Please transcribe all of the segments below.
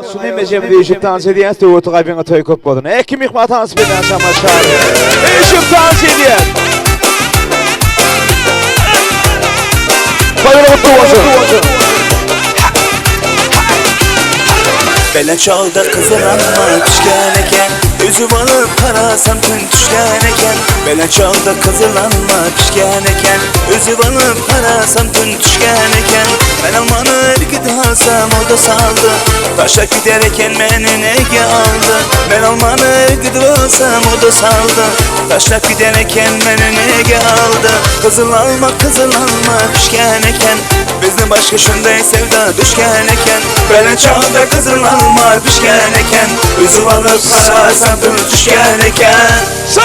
Şuny hemmejemiz üýşüp tans edýäs, Döwlet gaýbyňa toý köp bolsun. Eki myhman tans bilen tamaşa. Üýşüp tans edýäs. Toýuň gutly bolsun. Bele çağda kızıl alma pişken eken Üzüp alıp karasam tün düşken eken Bele çağda kızıl alma pişken eken Üzüp alıp karasam tün düşken eken Ben almanı erkit alsam o da saldı Taşa gider eken beni nege aldı Ben almanı erkit alsam o da saldı Taşa gider eken beni nege aldı Kızıl alma kızıl alma pişken eken Bizni başka şunday sevda düşken eken Bele çağda kızıl alma pişken eken Üzüp alıp karasam tün düşken eken Sağ!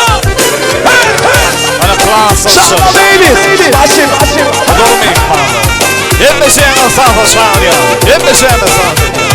Hey, hey! Mana klassın. Şanla baby! Başım, başım. Doğru mehmanlar. Hemmesine sağ çağırıyor. Hemmesine sağ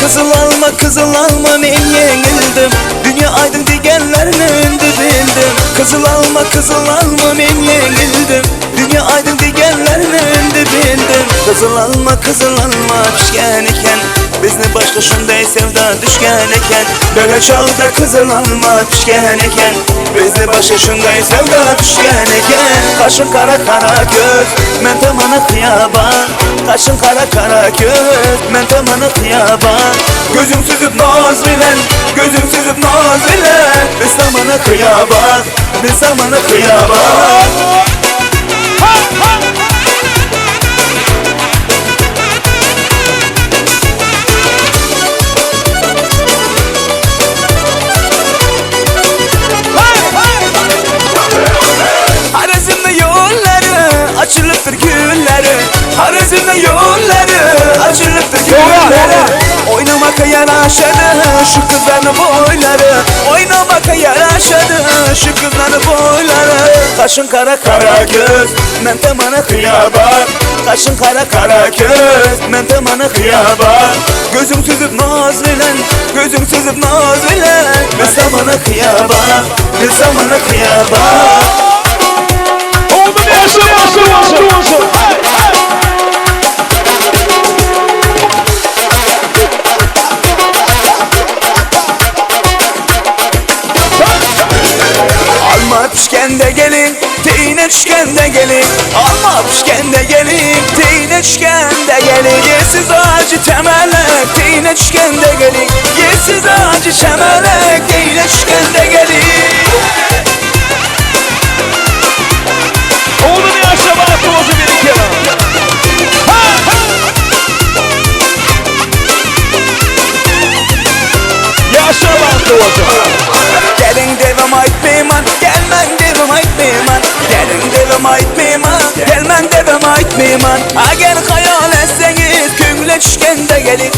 Kızıl alma kızıl alma men yenildim Dünya aydın digenlerine öndü bildim Kızıl alma kızıl alma men yenildim Dünya aydın digenlerine öndü bildim Kızıl alma kızıl alma pişken iken Bizni başka şunday sevda düşken eken Böyle çağda kızıl alma pişken eken Bizni başka şunday sevda düşken eken Kaşın kara kara göz Men tamanı kıyaban Kaşın kara kara göz Men tamanı kıyaban Gözüm süzüp naz bilen Gözüm süzüp naz bilen Biz zamanı kıyaban Biz zamanı kıyaban Harizmde yolları açılıptır gülleri Harizmde yolları açılıptır gülleri Oynamaka yaraşadı şu kızların boyları Oynamaka yaraşadı şu kızların boyları Kaşın kara kara göz men tamana kıyaban Kaşın kara kara göz men tamana kıyaban Gözüm süzüp naz bilen Gözüm süzüp naz bilen Biz zamana kıyaban Biz zamana kıyaban Oldu yaşa, yaşa, yaşa, yaşa. Hey, hey! Alma pişkende gelin, teyine düşkende gelin Alma pişkende gelin, teyine düşkende gelin Yersiz ağacı temelek, teyine düşkende gelin Yersiz ağacı çemelek, teyine düşkende gelin Oldu yaşa, bahtı olsun bir kere. Ha, ha! Yaşa bahtı olsun. Gelin devim aytmayman, gelmen devim aytmayman Gelin devim aytmayman, gelmen devim aytmayman Agar hayal etseniz köngüle düşkende gelin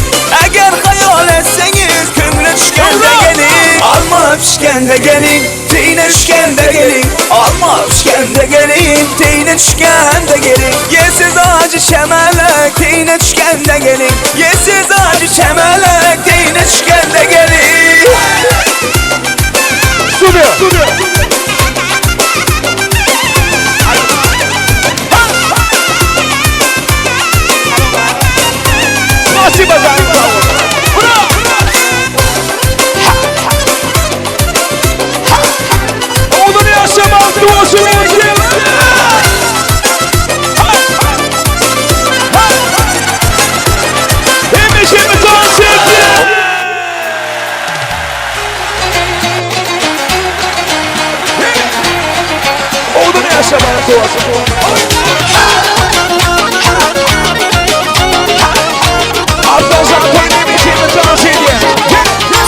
Agar hayal etseniz köngüle düşkende gelin Alma pişkende gelin, teyine düşkende gelin Alma pişkende gelin, teyine düşkende gelin Yersiz ağacı çemelek, teyine düşkende gelin Yersiz ağacı çemelek, teyine düşkende gelin Studio. Studio. Спасибо за инфо. Ура! Oldu yaşa bahtı olsun Hemşemi dans edin. Oldu yaşa bahtı olsun. Arkadan hemşemi dans edin.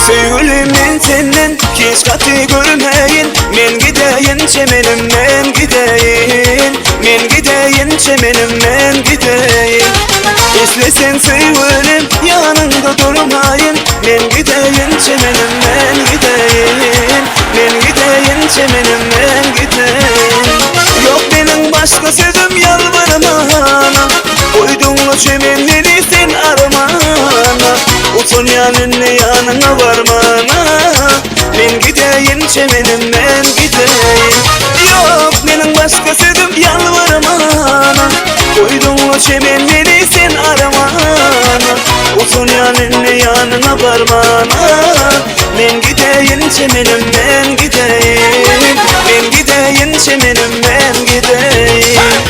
Söygülüm men senden hiç katı görmeyin Men gideyin çemenim men gideyin Men gideyin çemenim men gideyin İstesen söygülüm yanında durmayın Men gideyin çemenim men gideyin Men gideyin çemenim men gideyin Yok benim başka sözüm yalvarmana Uydun çemenleri sen armana Utan yanına yanına varmana Men gideyim çemenim men gideyim Yok benim başka sözüm yalvarmana Uydun çemenleri sen aramana Utan Utanýan indi ýanyňa barmana Men gideýin çemenim men gideýin Men gideýin çemenim men gideýin.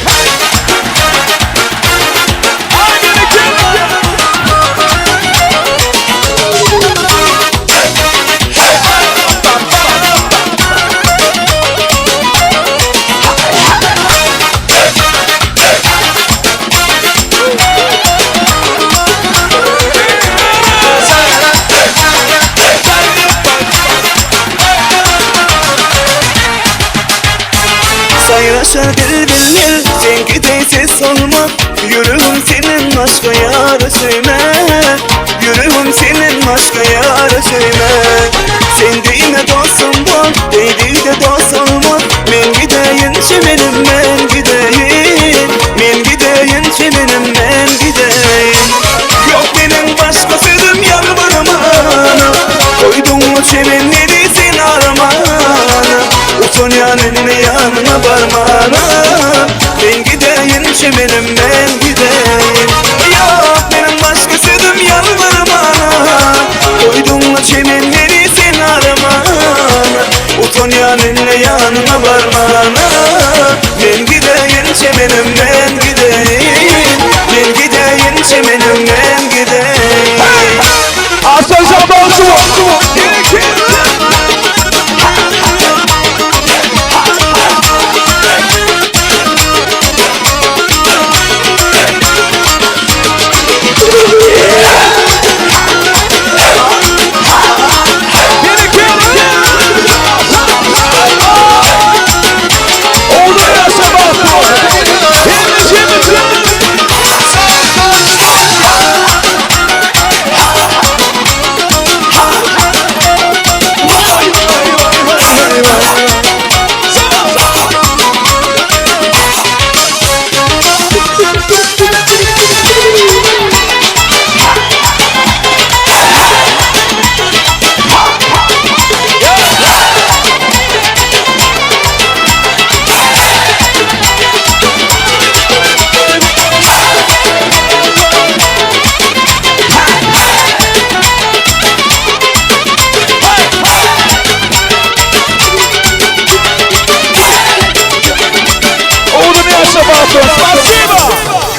Saýraşar bilbiller seňki deý ses olmaz Ýüregim senden başga ýary söýmez Ýüregim senden başga ýary söýmez Sen diýme dostum bol Beýdide dost olmaz Men gideýin çemenim men gideýin Men gideýin çemenim men gideýin Ýok meniň başga sözüm ýalbarmana Goýduňmy çemenleri sen aramana Utanýan indi ýanyňa barmana Men gideýin çemenim men gideýin Ýok meniň başga sözüm ýalbarmana Goýduňmy çemenleri sen aramana Utanýan indi ýanyňa barmana Men gideýin çemenim men gideýin Men gideýin çemenim men gideýin Aslan Spasibo!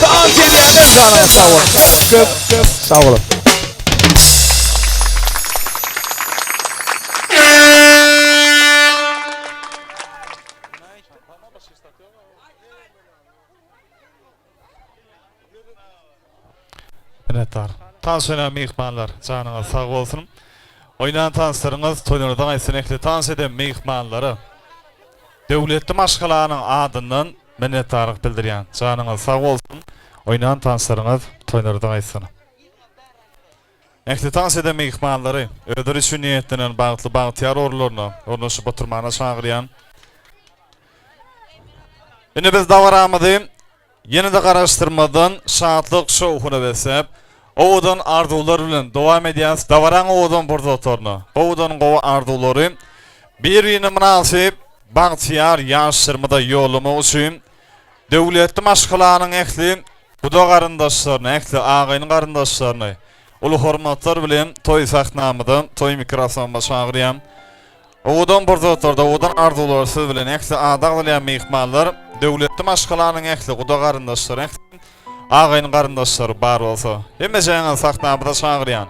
Dans edýänler janyňyz sag bolsun. Köp köp sag boluň. Minnetdar. Tans oýnan myhmanlar, janyňyz sag bolsun. Oýnan tanslaryňyz toýlardan aýtsyn ähli tans eden myhmanlara. Döwletli maşgalanyň adyndan minnetdarlyk bildirýän. Janyňyz sag bolsun. Oýnan tanslaryňyz toýlardan aýtsyn. Ähli tans eden myhmanlary özleri üçin niýetlenen bagtly bagtyýar orunlaryna ornaşyp oturmana çagyrýan. Indi biz dabaramyzy ýene-de garaşdyrmazdan şatlyk şowhuna besläp, owadan arzuwlar bilen dowam edýäris. Dabaraň owadan pursatlaryna, gowudan gowy arzuwlary bir-birine mynasyp bagtyýar ýaşlarymyza ýollamak üçin döwletli maşgalanyň ähli guda-garyndaşlaryny, ähli agaýyn-garyndaşlaryny uly hormatlar bilen toý sahnamyza, toý mikrofonyma çagyrýan. Owadan pursatlarda, owadan arzuwlar siz bilen ähli ady agzalýan myhmanlar, döwletli maşgalanyň ähli guda-garyndaşlary, ähli agaýyn-garyndaşlary bar bolsa, hemmejäňizi sahnamyza çagyrýan.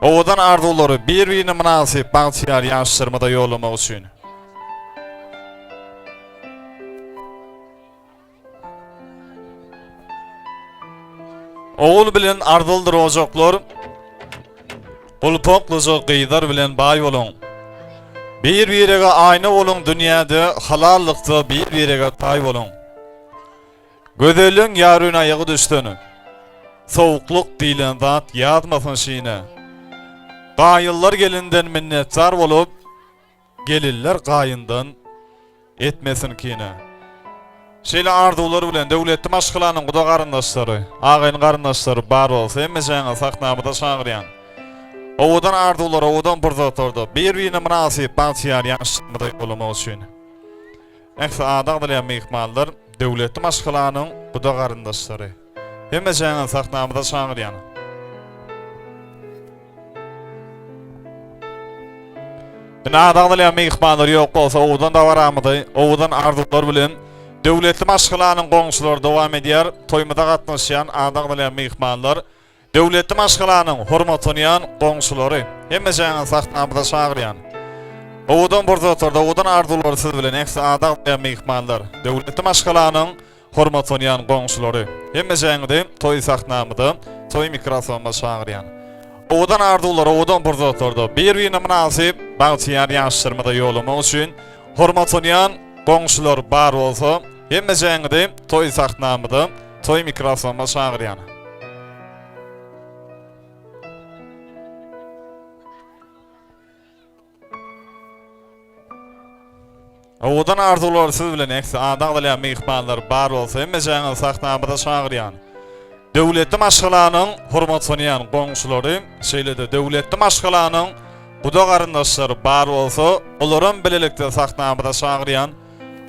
Owadan arzuwlary bir-birine mynasyp bagtyýar ýaşlarymyza ýollamak üçin. Ogul bilen arzyldyr ojaklar, Gulpaklyja gyzlar bilen baý boluň. Bir-birege aýna boluň dünýäde, Halallykda bir-birege taý boluň. Gözelliň ýaryn aýagy düşsün, Sowuklyk diýlen zat ýazmasyn şine. Gaýynlar gelinden minnetdar bolup, Gelinler gaýyndan etmesin kine. Şeýle arzuwlar bilen döwletli maşgalanyň guda garyndaşlary, agaýyn garyndaşlary bar bolsa hemmejäňizi sahnamyza çagyrýan. Owadan arzuwlar owadan pursatlarda bir-birine mynasyp bagtyýar ýaşlarymyza ýollamak üçin. Ähli ady agzalýan myhmanlar döwletli maşgalanyň guda garyndaşlary. Hemmejäňizi sahnamyza çagyrýan. Indi adagdalýan myhmanlar ýok bolsa owadan dabaramyzy owadan arzuwlar bilen Döwletli maşgalanyň goňşulary dowam edýär. Toýumyza gatnaşýan adagdalýan myhmanlar, Döwletli maşgalanyň hormatlanýan goňşulary, hemmejäňizi sahnamyza çagyrýan. Owadan pursatlarda owadan arzuwlary siz bilen ähli adagdalýan myhmanlar, Döwletli maşgalanyň Hormatlanýan goňşulary, hemmejäňizi toý sahnamyza, toý mikrofonyma çagyrýan. Owadan arzuwlar, owadan pursatlarda bir-birine mynasyp bagtyýar ýaşlarymyza ýollamak üçin hormatlanýan goňşular bar bolsa, hemmejäňizi toý sahnamyza, toý mikrofonyma çagyrýan. Owadan arzuwlar siz bilen ähli ady agzalýan myhmanlar bar bolsa hemmejäňizi sahnamyza çagyrýan. Döwletli maşgalanyň hormatlanýan goňşulary, şeýle-de döwletli maşgalanyň guda garyndaşlary bar bolsa, olaram bilelikde sahnamyza çagyrýan.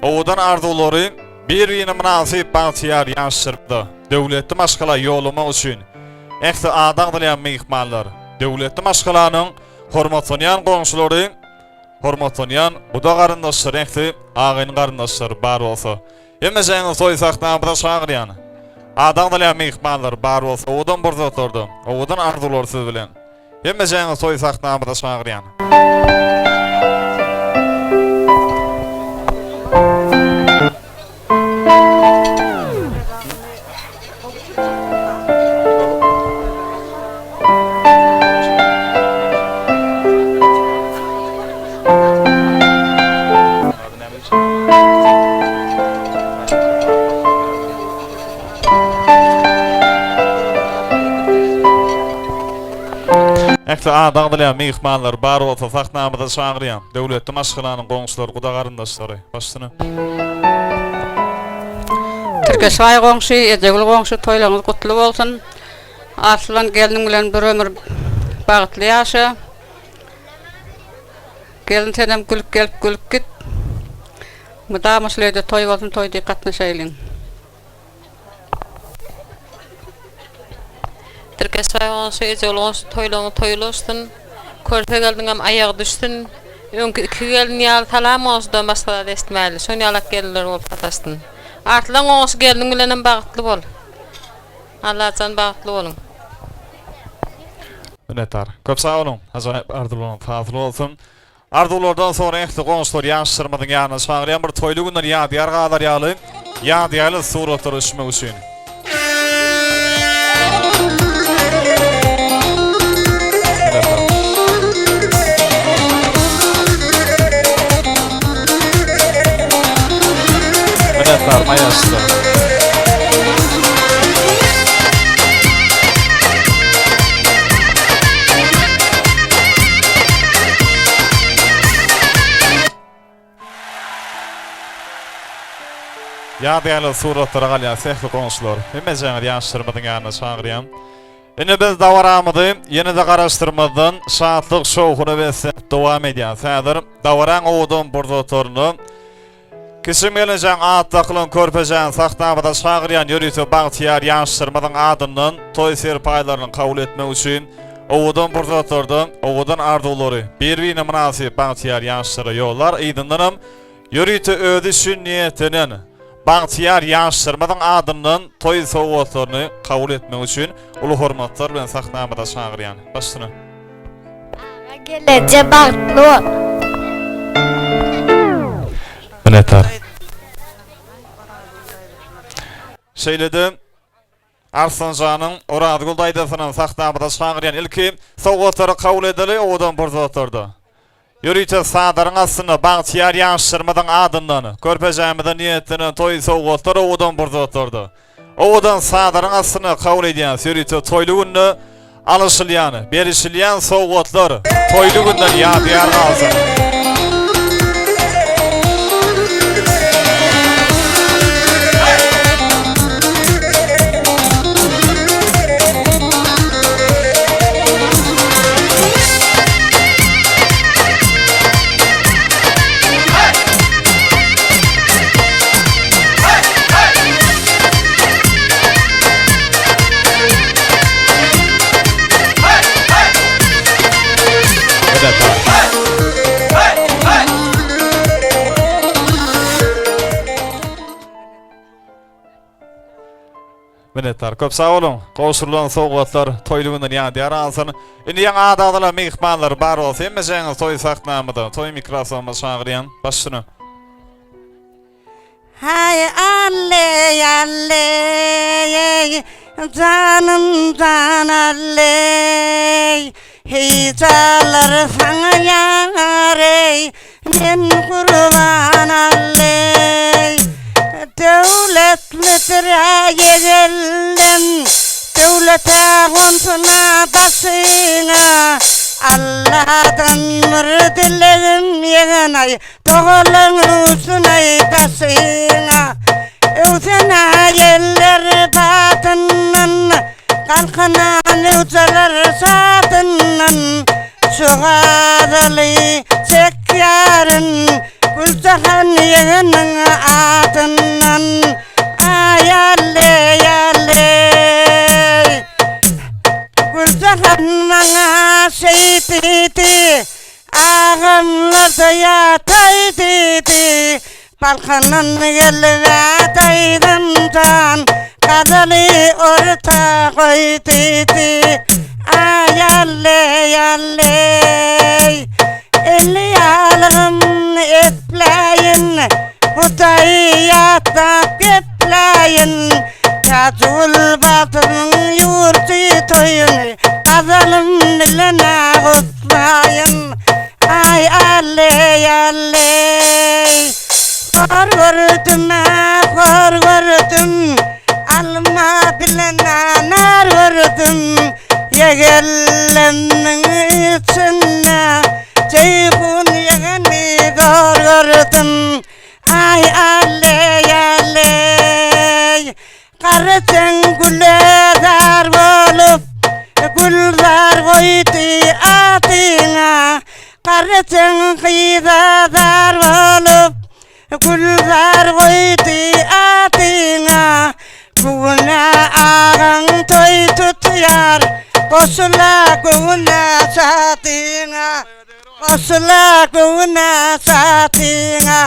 Owadan arzuwlary bir-birine mynasyp bagtyýar ýaşlarymyza döwletli maşgala ýollamak üçin ähli ady agzalýan myhmanlar, döwletli maşgalanyň Hormatlanýan goňşulary, hormatlanýan guda garyndaşlary ähli agyn garyndaşlary bar bolsa. Hemmejeňizi toý sahnamyza çagyrýan. Ady agzalýan myhmanlar bar bolsa owadan pursatlarda, owadan arzuwlar siz bilen. Hemmejeňizi toý sahnamyza çagyrýan. Ähli ady agzalýan myhmanlar bar bolsa sahnamyza çagyrýan. Döwletli maşgalanyň goňşulary, guda garyndaşlary. Başsyna. Tirkeşbaý goňşy, Ejegül goňşy toýlaryňyz gutly bolsun. Arslan gelniň bilen bir ömür bagtly ýaşa. Gelin senem gülüp gelip gülüp git. Mydama şul öýde toý bolsun toý diýip gatnaşaýlyň. Tirkeşbaý goňşy, Ejegül goňşy toýlaryňyz toýly bolsun. Körpe gelniňem aýagy düşsün. Öňki iki gelin ýaly salam goňşudan başga zat eşitmäýli. Şon ýalak gelinler bolup sataşsyn. Arslan goňşy gelniň bilenem bagtly bol. Allajan bagtly boluň. Minnetdar. Köp sag boluň. Ajaýyp arzuwlaryňyz hasyl bolsun. Arzuwlardan soňra ähli goňşular ýaşlarymyzyň ýanyna çagyrýan bir toýly günden ýadygär galar ýaly ýadygärli suratlara düşmek üçin. Minnetdar maýaşlar. Ýaz ýaly suratlara galýan sähli goňşular. Hemmejeňizi ýaşlarymyzyň ýanyna çagyrýan. Indi biz dabaramyzy ýene-de garaşdyrmazdan şatlyk şowhuna besläp dowam edýäs. Häzir dabaraň owadan pursatlarynda Kiçi Melejeň at dakylan körpejäni sahnamyza çagyrýan ýörite bagtyýar ýaşlarymyzyň adyndan toý serpaýlaryny kabul etmek üçin owadan pursatlarda owadan arzuwlary bir-birine mynasyp bagtyýar ýaşlara ýollar yzyndanam ýörite özi üçin niýetlenen bagtyýar ýaşlarymyzyň adyndan toý sowgatlaryny kabul etmek üçin uly hormatlar bilen sahnamyza çagyrýan. Başyna. Aga geleje bagtly bol. Minnetdar. Şeýle-de Arslanjanyň Orazgül daýzasynam sahnamyza çagyrýan ilki sowgatlary kabul edeli owadan pursatlarda. Ýörite sadaryň astynda bagtyýar ýaşlarymyzyň adyndan körpejämize niýetlenen toý sowgatlar owadan pursatlarda. Owadan sadaryň astynda kabul edýäris ýörite toýly günde alyşylýan, berişilýän sowgatlar toýly günden ýadygär galsyn. Minnetdar. Köp sag boluň. Gowşurylan sowgatlar toýly günden ýadygär alsyn. Indi ýaňy ady agzalan myhmanlar bar bolsa hemmejeňizi toý sahnamyza, toý mikrofonyma çagyrýan. Baş üstüne. Haý Alleý Alleý janym jan Alleý Heý janlar saňa ýareý men gurban Alleý Döwletlidir ýegenlem döwlete gonsun-a başyňa Alladan bir dilegim ýegenaý Dogalyň uçunaý daşyňa, Öwsen-ä ýeller batyndan, Galkynan öwjeler şatyndan, Şu gazaly çekýärin, Güljahan ýegeniň adyndan. Aý, alleý, alleý! Güljahan maňa şeý diýdi, Agamlarda ýataý diýdi, Balkandan gelib-ä daýzam jan, Gazaly orta goý diýdi. Aý alleý, alleý, Elli ýalygym epläýin, Hudaýy ýatlap gepläýin, Täjigül batyryň ýurdy toýuny Gazalym bilen-ä gutlaýyn. Aý alleý, alleý, Hor gördüm-ä, hor gördüm, Alma bilen-ä nar gördüm, Ýegenlemiň içinde Jeýhun ýegeni zor gördüm. Aý alleý, alleý, Garryjyň güle zar bolup, Gülzar goýdy adyňa. Garryjyň gyza zar bolup, Gülzar goýdy adyňa. Bu gün-ä agaň toý tutýar, Goşula göwün-ä şadyňa. Goşula göwün-ä şadyňa.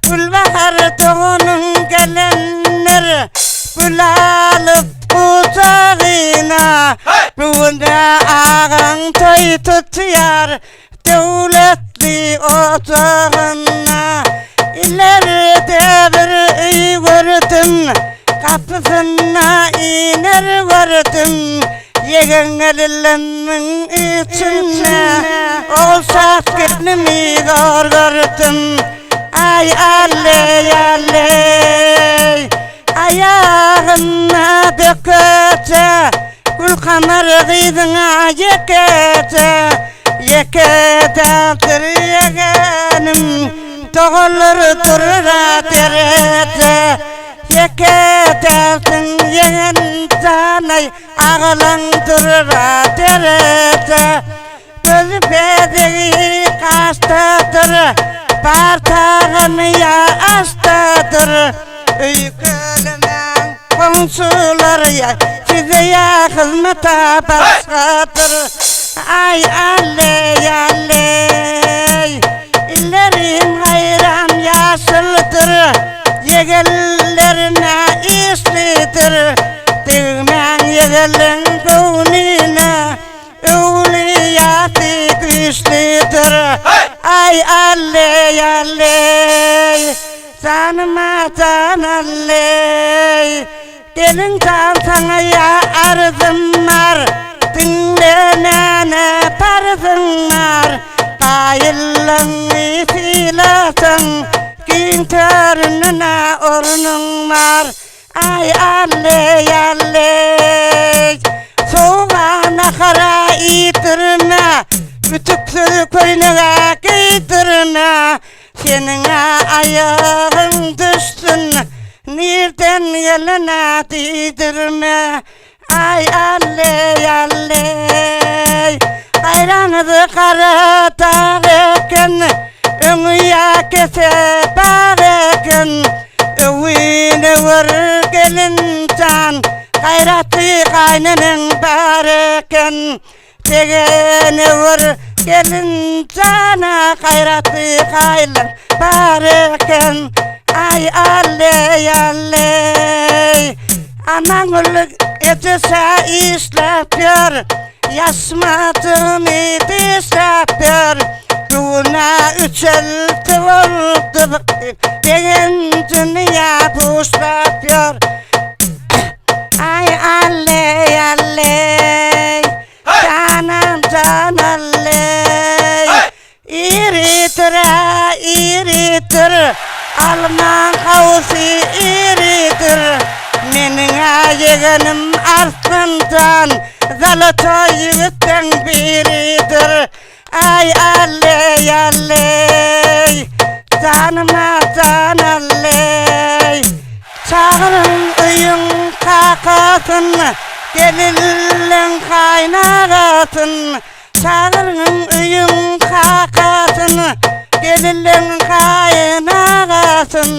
Gülbahar doganyň gelendir, Gül alyp gujagyna. Bu gün-ä agaň toý tutýar, Döwletli ojagyna. Ileride bir öý gördüm, Gapysynda iner gördüm. Ýegen gelinleriň içinde, Ogulşat gelnimi zor gördüm. Aý alleý alleý Aýagynda bökeje Gülkamar gyzyňa ýekeje Ýeke däldir ýegenim Doganlar durur-a dereje Ýeke dälsiň ýegen janaý Agalaň durur-a dereje Göz bezegi gaşdadyr, Bar tagamy ýa aşdadyr. Öýkelemäň goňşular ýa Size ýa hyzmata başgadyr. Aý alleý, alleý, Illerim haýran ýaşyldyr, Ýegenlerine işlidir. Degmäň ýegenleň göwnüne, Öwlüýasy güýçlüdir. Aý alleý, alleý, Janyma jan alleý. Gelin jan saňa ýa arzym bar, Diňle näne parzyň bar. Baýyllygyňy sylasaň, Giň töründe ornuň bar. Aý alleý alleý Sowga nahara iýdirme Ütüksiz köýnege geýdirme Seniň-ä aýagyň düşsün Nirden gelene diýdirme Aý alleý alleý Gaýraňyz gara dag eken Öňi ýa kese bag eken Öwüne gör gelin jan Gaýraty gaýneneň bar eken Tegene gör gelin jana Gaýraty gaýlyň bar eken Aý alleý alleý. Amangül ejesi işläp ýör, Ýaşmadyny dişläp ýör. Göwne üçelti boldy, Begenjini ýa buşlap ýör. Aý alleý, alleý, Janam jan alleý. Iridir-ä, iridir, Almaň hawsy iridir. Meniň-ä ýegenim Arslan jan, Zalatoý ýigitleň biridir. Aý, alleý, alleý, Janyma jan alleý. Çagyryň öýüň kakasyn, Gelinleň kaýnagasyn. Çagyryň öýüň kakasyn, Gelinleň kaýynagasyn.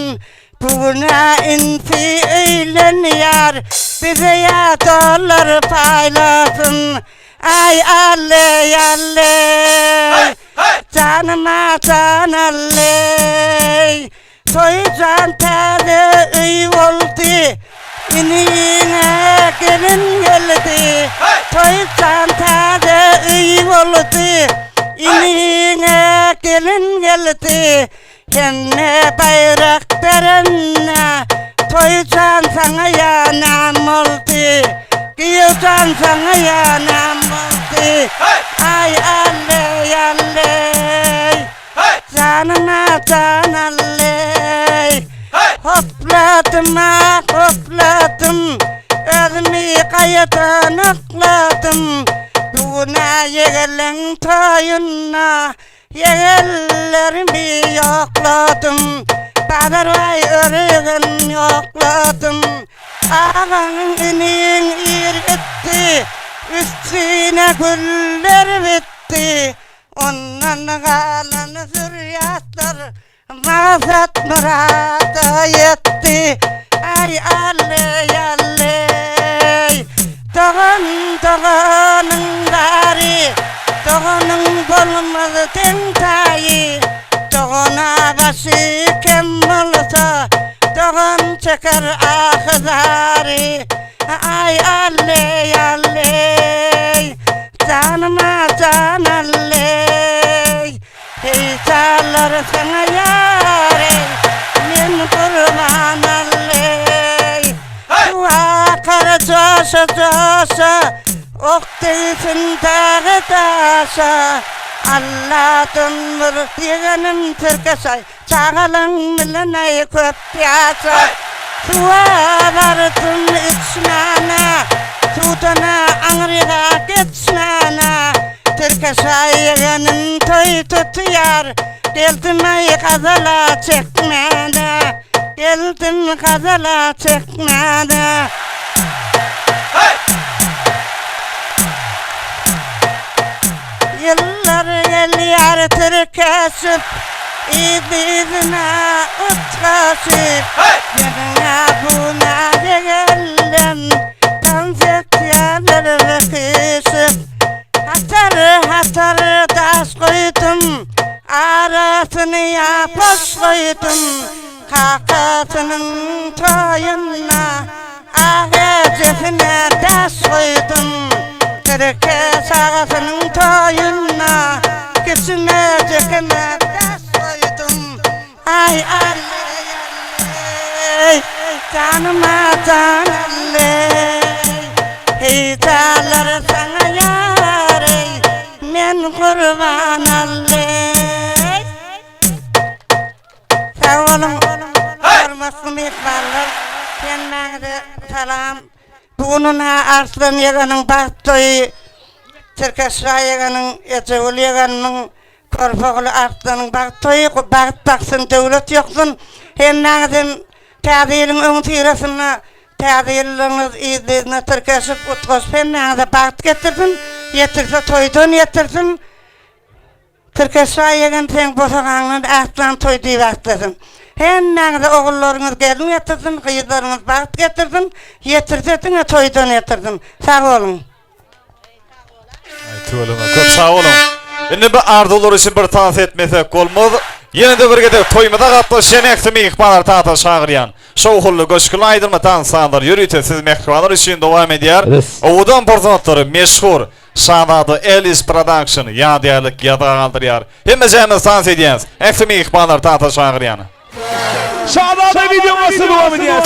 Bu gün-ä insi öýlenýär, Bize ýa dollar paýlasyn. Aý, alleý, alleý, Janyma jan alleý. Toýjan täze öý boldy, Iniňe gelin geldi. Toýjan täze öý boldy, Iniňe gelin geldi. Hemme baýrak berende, Toýjan saňa ýanam boldy. Gyýewjan saňa ýanam boldy. Aý alleý, alleý. Janyma jan alleý. Hopladym-a, hopladym, Özümi gaýadan okladym. Bigünä ýegenleň toýunda Ýegenlerimi ýokladym. Bazarbaý örügem ýokladym. Agaň iniň ir gitdi, Üstüne güller bitdi. Ondan galan zürýatlar maksat myrada ýetdi. Aý alleý alleý dogan doganyň bary doganyň bolmaz deň taýy dogana başy kem bolsa dogan çeker ahy zary aý alleý alleý Janyma jan alleý, Heýjallar saňa ýar eý, Men gurban alleý. Suw akar joşa-joşa, Ok degsin daga-daşa, Alladan bir ýegenim tirkeşaý, Çagalaň bilen aý köp ýaşa. Suwa bardym içmäne, Suwdan-a aňryga geçmäne. Tirkeş-aý ýegenim toý tutýar, Geldim-aý gazala çekmäne, Geldim gazala çekmäne. Ýyllar gelýär tirkeşip, Yz-yzyna utgaşyp, Ýeriňe buna ýegellem, Tans etýärler böküşip. Hatar-hatar daş goýdum, Arasyny ýapaş goýdum, Kakasynyň toýunda Ak ejesine daş goýdum. Tirke çagasynyň toýunda Kiçime jekime daş goýdum. Aý alleý alleý, janyma jan alleý, Heýjallar saňa ýar eý, men gurban alleý. Sag boluň, hormatly myhmanlar! Hemmäňize salam! Bu gün ynha Arslan ýegeniň bagt toýy, Tirkeşbaý ýegeniň, Ejegül ýegenimiň, körpe ogly Arslanyň bagt toýy. Bagt baksyn, döwlet ýoksun! Hemmäňizem Täze ýylyň öňüsyrasynda Täze ýyllaryňyz yzly-yzyna tirkeşip, utgaşyp hemmäňize bagt getirsin! Ýetirse toýdan ýetirsin! Tirkeşbaý ýegen seň bosagaňdan Arslan toý diýip atlasyn. Hemmäňize ogullaryňyz gelin getirsin, gyzlaryňyz bagt getirsin, ýetirse diňe toýdan ýetirsin. Sag boluň. Aý tüweleme köp sag boluň. Indi bu arzuwlar üçin bir tans etmesek bolmaz. Ýene-de bir gezek toýumyza gatnaşýan ähli myhmanlary tansa çagyrýan. Şowhunly, göçgünli aýdylma tans sazlar ýörite siz mähribanlar üçin dowam edýär. Owadan pursatlary meşhur Şazada Elis Production ýadygärlik ýazga galdyrýar. Hemmejämiz tans edýäs. Ähli myhmanlar tansa çagyrýan. Şazada wideomasy dowam edýär.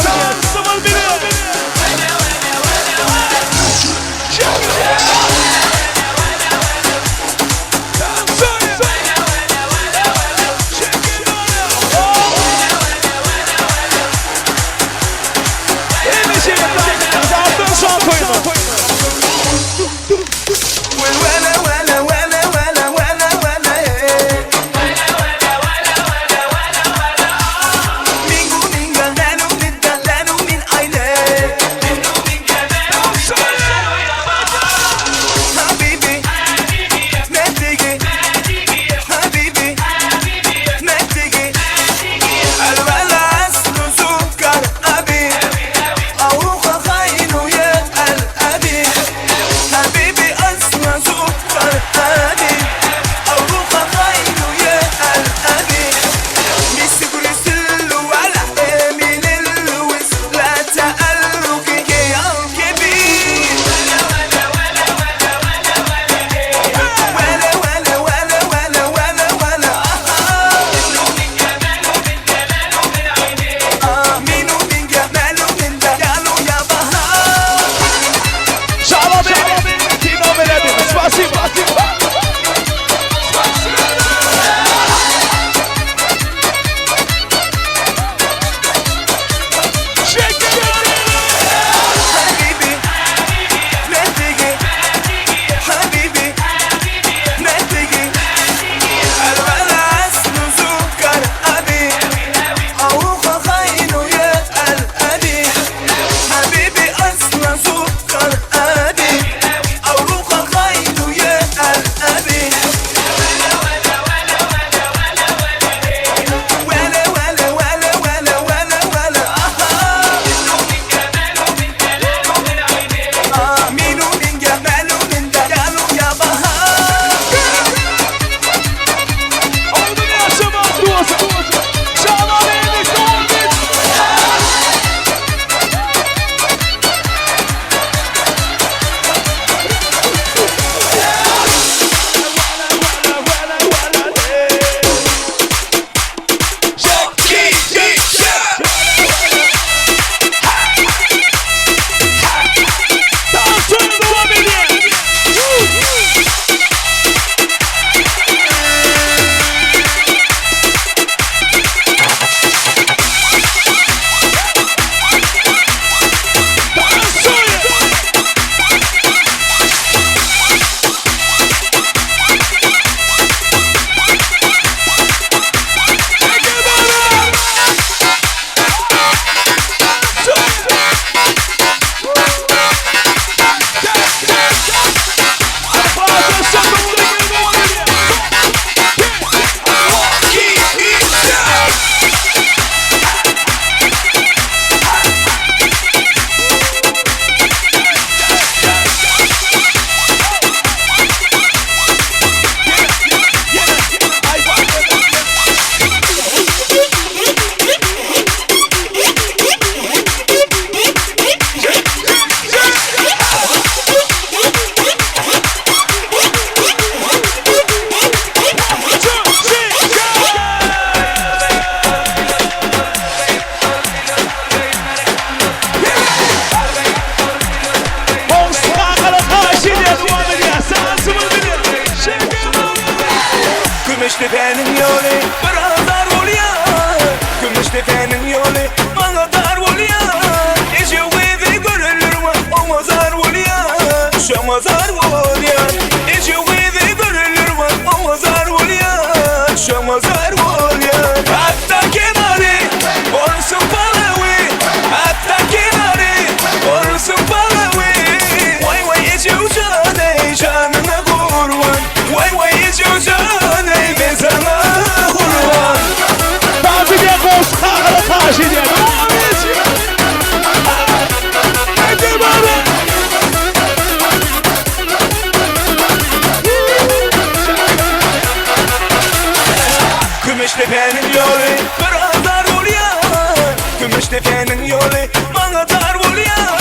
Depäniň ýoly maňa dar bolýar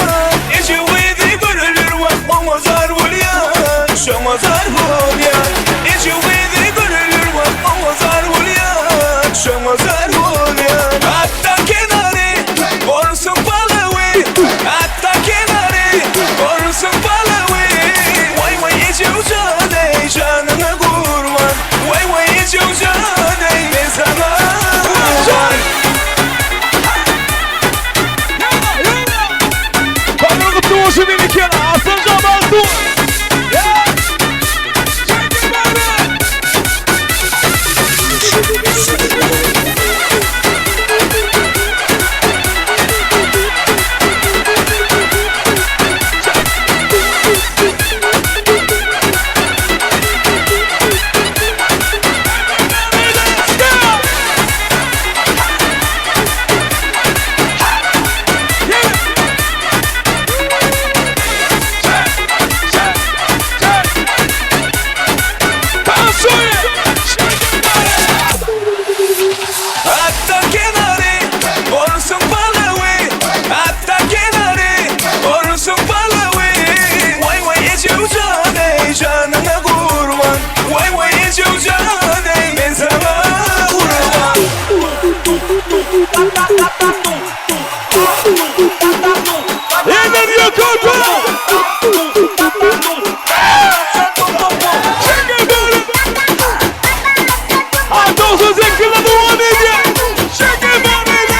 Eje gyzy göreler wah oňa zar bolýar Şoňa zar bolýar Eje gyzy göreler wah oňa zar bolýar Şoňa zar bolýar Atda kenary bolsun palawy Atda kenary bolsun palawy Waý waý ejew jan eý janyňa gurban Waý waý ejew jan eý men saňa gurban. Toýuň gutly bolsun Meliken, Arslanjan bagtly bol. Atda kenary bolsun palawy Atda kenary bolsun palawy Waý waý ejew jan eý janyňa gurban Waý waý ejew jan eý men saňa gurban. Eller ýokarda! Çekin böyle! Hatta olsun zevkine devam edýär. Çekin böyle!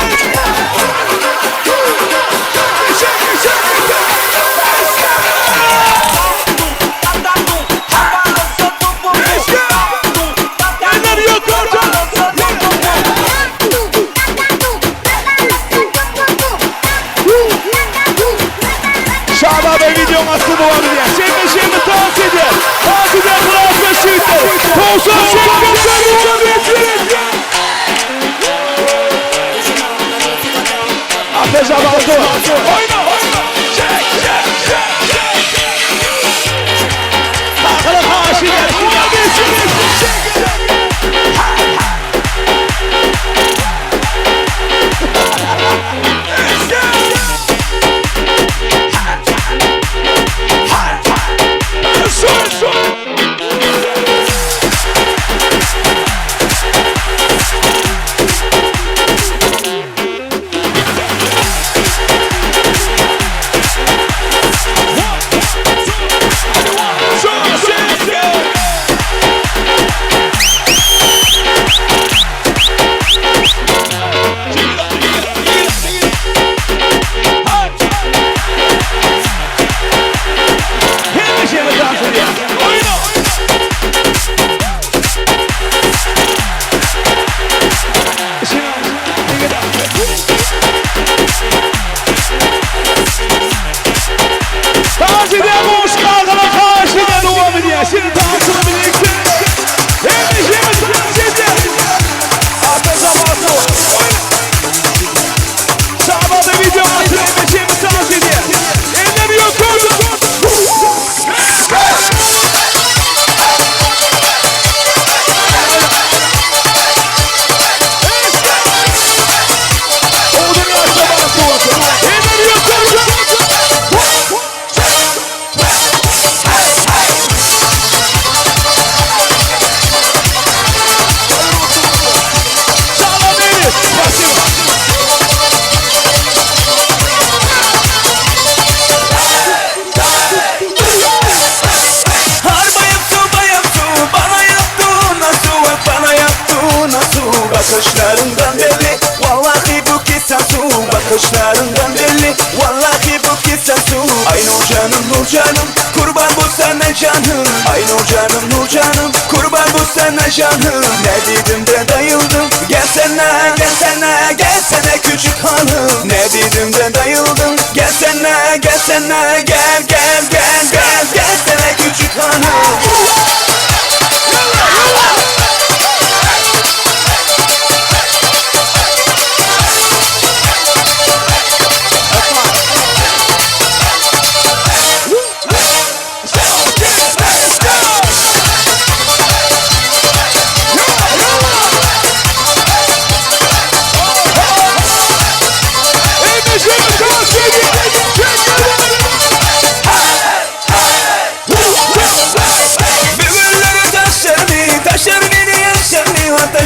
Çekin, çekin, çekin! Eller ýokarda! Şaban Bey videonun aslı devam edýär. Şimdi şimdi dans edýär. Dans edýär Kral Beşiktaş. 98 devam edýär. Ateş abaldı. Oyna oyna. Çek çek çek çek. Bakalım Haşiler. Çek çek. Şu şu. Şu şu şu. Hemme dans edýär. Oyna. Dans edýär boş kaldıra karşıda devam edýär. Şimdi dansını birlikte. Hemme dans edýär. Ateş abartı. Oyna. Şaban'da video atı hemme dans edýär. Eller yukarıda. Oğlum yaşta bana Eller yukarıda. Şaban Bey, спасибо. Harba yaptı bayaptı bana yaptı nasıl bana yaptı nasıl Bakışlarından belli vallahi bu kisasu Bakışlarından belli vallahi bu kisasu Ay nur canım nur canım kurban bu sana canım Ay nur canım nur canım kurban bu sana canım Ne dedim de dayıldım gelsene gelsene gelsene küçük hanım Ne dedim de dayıldım gelsene gelsene gel gel gel gel gelsene küçük hanım.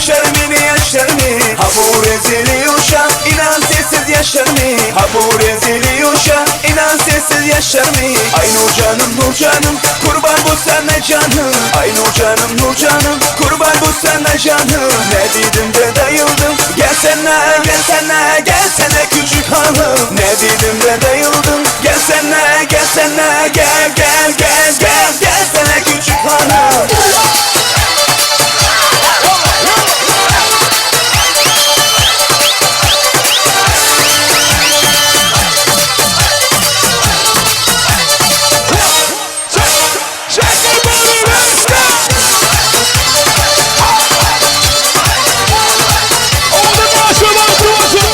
Yaşar meni yaşar mı? Ha bu rezili uşak inan sensiz yaşar mı? Ha bu rezili uşak inan sensiz yaşar mı? Ay nur canım nur canım kurban bu sana canım Ay nur canım nur canım kurban bu sana canım Ne dedim de dayıldım Gelsene gelsene gelsene küçük hanım Ne dedim de dayıldım Gelsene gelsene gel gel gel gel Gelsene küçük hanım Shake your booty, let's go! Owadan ýaşa bagtly bolsun!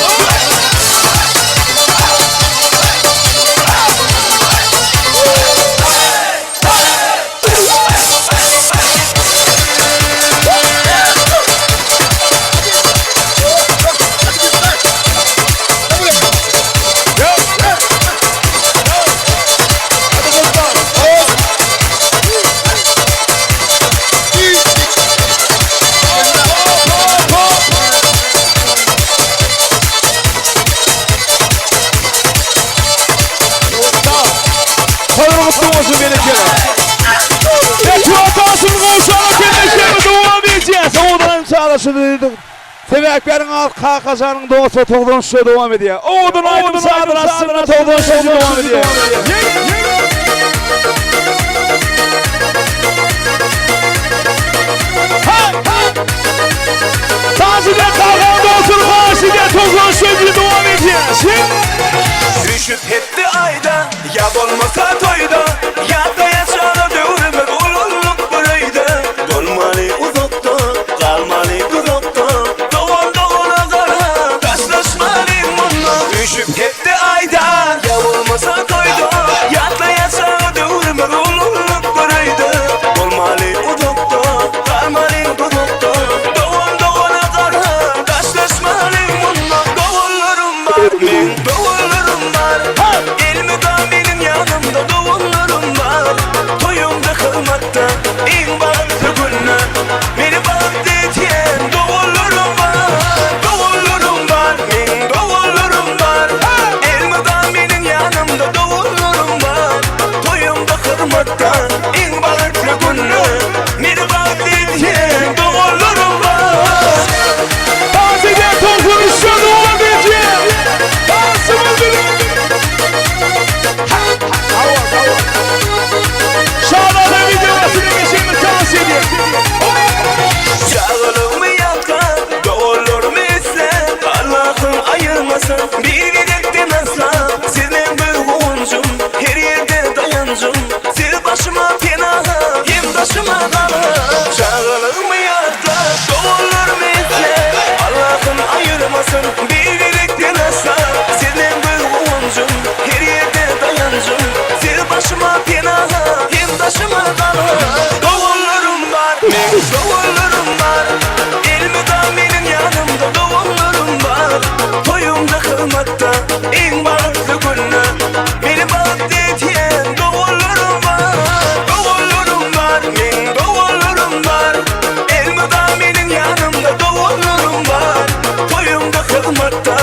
Toýuň gutly bolsun berekella. Betwatasyň gowşaly kendişleri dowam edýär. Owadan çalaşy diýdik. Sebäpkäriň al Kakajanyň dosty togdan dowam edýär. Owadan aýdym sazlar astynda togdan dowam edýär. Taziye Kakan dostun karşıda togdan dowam edýär. Üşüp etti ayda Ya bolmasa toyda Ya da yaşana dövrüme Ululuk burayda Dolmalı uzakta Kalmalı tuzakta Doğan doğana kara Taşlaşmalı bununla Üşüp etti ayda Ya bolmasa toyda Ya da yaşana dövrüme Ululuk burayda Dolmalı uzakta Kalmalı tuzakta Doğan doğana kara Taşlaşmalı bununla Doğanlarım var Men doğanlarım var Elmi da benim yanımda doğanlarım var Toyumda kılmakta En bahtlı günü Beni bahtlı eten doğanlarım var Doğanlarım var Men doğanlarım var Elmi da benim yanımda doğanlarım var Toyumda kılmakta En bahtlı günü Beni bahtlı eten doğanlarım var Taziye togdan dowam edýär. Dansymyz bilen. Şanada videosyny geçirmek tavsiye edýär. Çağalığımı yatla, doğrularımı ise Allah'ım ayırmasın bir gedekten asla Sizden bir kuvuncum, her yerde dayancım Siz başıma penaha, hem taşıma kala Çağalığımı yatla, doğrularımı ise Allah'ım ayırmasın bir gedekten asla Sizden bir kuvuncum, her yerde dayancım Siz başıma penaha, hem taşıma kala Doğrularım var, benim doğrularım var Elmi da benim yanımda doğrularım var Toyumda kılmakta en bahtlı günü Beni bahtlı eten doğrularım var Doğrularım var, benim doğrularım var Elmi da benim yanımda doğrularım var Toyumda kılmakta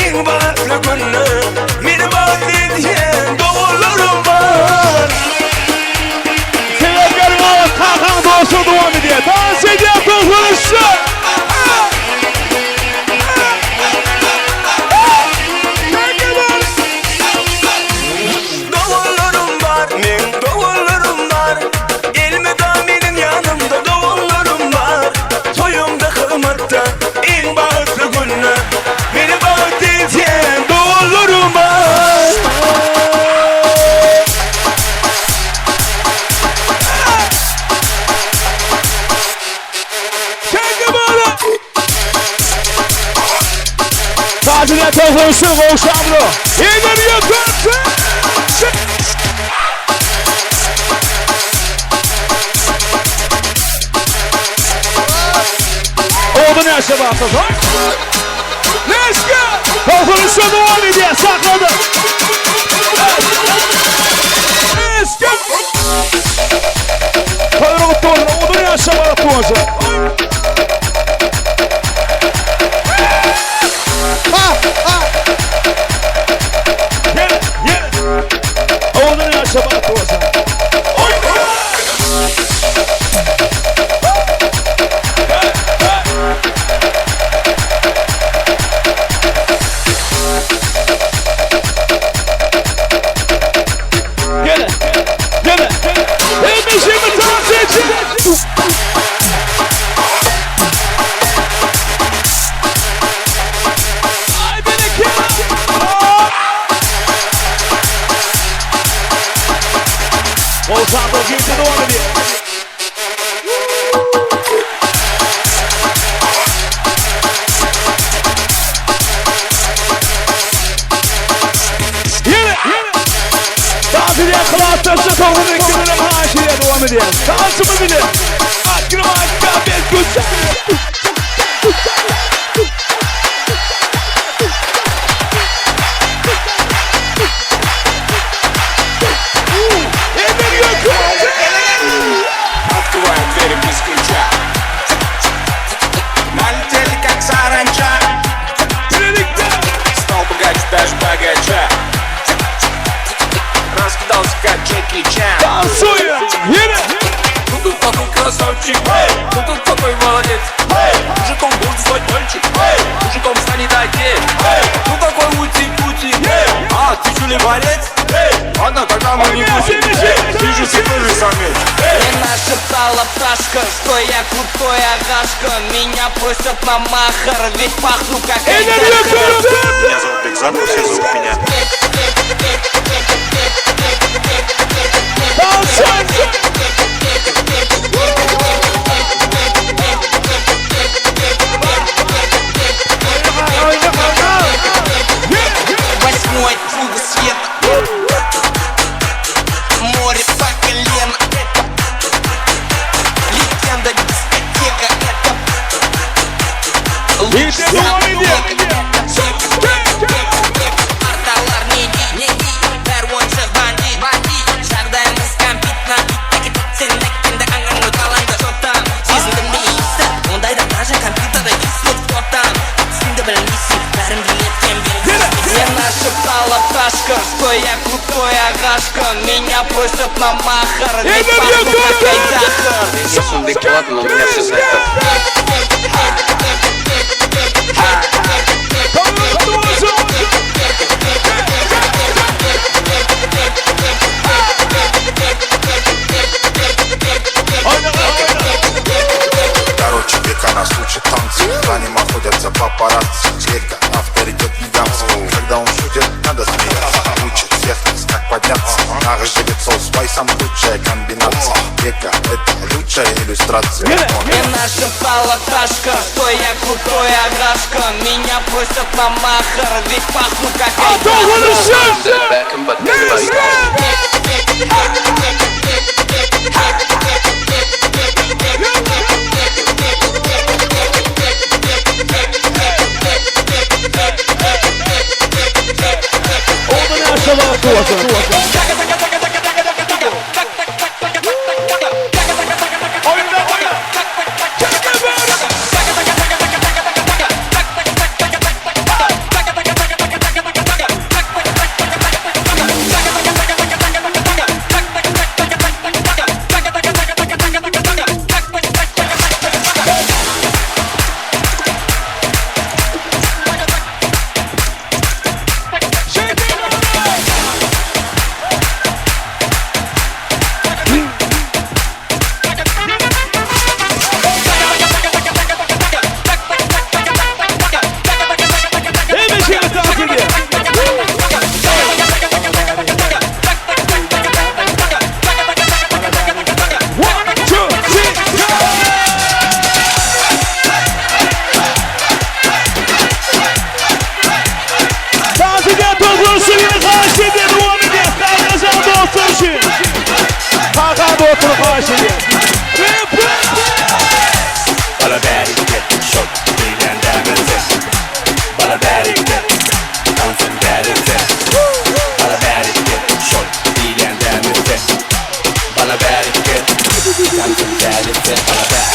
en bahtlı günü Beni bahtlı eten doğrularım var Sebäpkäriň al Kakan dosty dowam edýär. Dans edýär togdan Doğrularım var, men doğrularım var Elmi da benim yanımda doğrularım var Toyumda kılmakta en bahtlı günü Beni bahtlı eden doğrularım var Taziye togdan gowşamly. Eger ýeterse. Owadan ýaşa bagtly. Let's go! Togdan dowam edýär, saklady. Let's go! Toýuň gutly bolsun, owadan ýaşa bagtly bolsun. bile. Открывай без ключа. Eller ýokary. Открываем двери без ключа. Налетели как саранча. Birlikte. Стал богаче даже богача. Раскидался как Джеки Чан. Танцуем. Ýene. Ну тут такой красавчик, ну тут такой молодец. Мужиком должен стать мальчик, мужиком станет отец. Ну такой ути-пути, а ты что ли борец? Ладно, тогда мы не будем. Ты же все тоже самец. Мне нашептала пташка, что я крутой агашка. Меня просят на махар, ведь пахну как Eller айдаһар. ýokary. Меня зовут Бекзат, все зовут меня. Танцуем. Восьмой круг света. Море по колено. Это легенда, дискотека. Это Birlikte dowam edýär. Арталар не дей, не дей Бәрі ойыншық бандит, бандит Жағдайымыз кәмпит, Что там, сезіндім не иісі Ондайда даже компьютерда иіс Кто там, сен де білмейсің Бәрін билеткен Мне нашептала пташка, что я крутой агашка Меня просят на махар, ведь пахну как айдаһар Бекболат, но меня все знают как Kutlu bolsun. Oýna, oýna. Короче, Бека нас учит танцы. За ним охотятся папарацци. Бека авторитет гигантский. Когда он шутит, надо смеяться. Учит всех нас, как подняться. Наш жигит с спайсом лучшая комбинация. Бека это лучшая иллюстрация. Мне нашептала пташка, что я крутой агашка Меня просят на махар, ведь пахну как айдаһар. Let's go. Owadan ýaşlar bolsun. Oýna, oýna. Çekme böyle. Hemme dans edýär. One, two, three, go! Dans edýär, toplanşy ýene haýyş edýär, dowam edýär. Kakajan dostlar üçin. Kaka dostlar haýyş edýär. Rap, rap, Bala bereket, şol diýlen dämesi. Bala bereket, dansın dälisi. Bala bereket, şol diýlen dämesi. Bala bereket, dansın dälisi. Bala